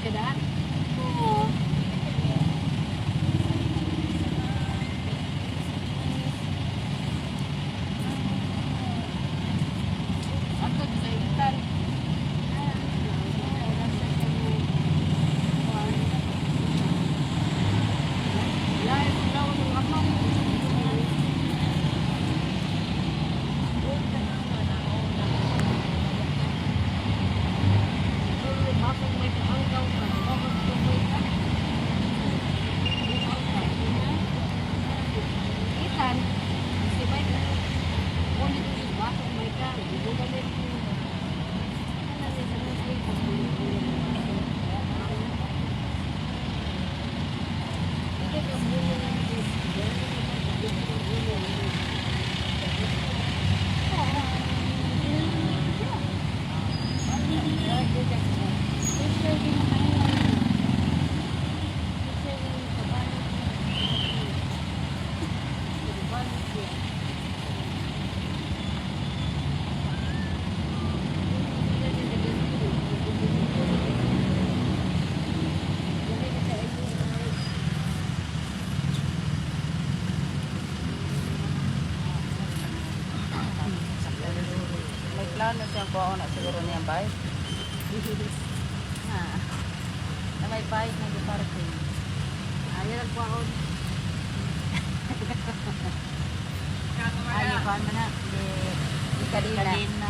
Kadaan. Oo. Ato sa Intan. Live daw ng amang. Itan, si Mike, ulit yung basong may ka, gumalit. May plano siyang kuha na siguro niyang bike. Ha. Na may bike na di-parking. Ayaw ang kwaon. Ay, kuhaan mo na. Di kadina. Kadena.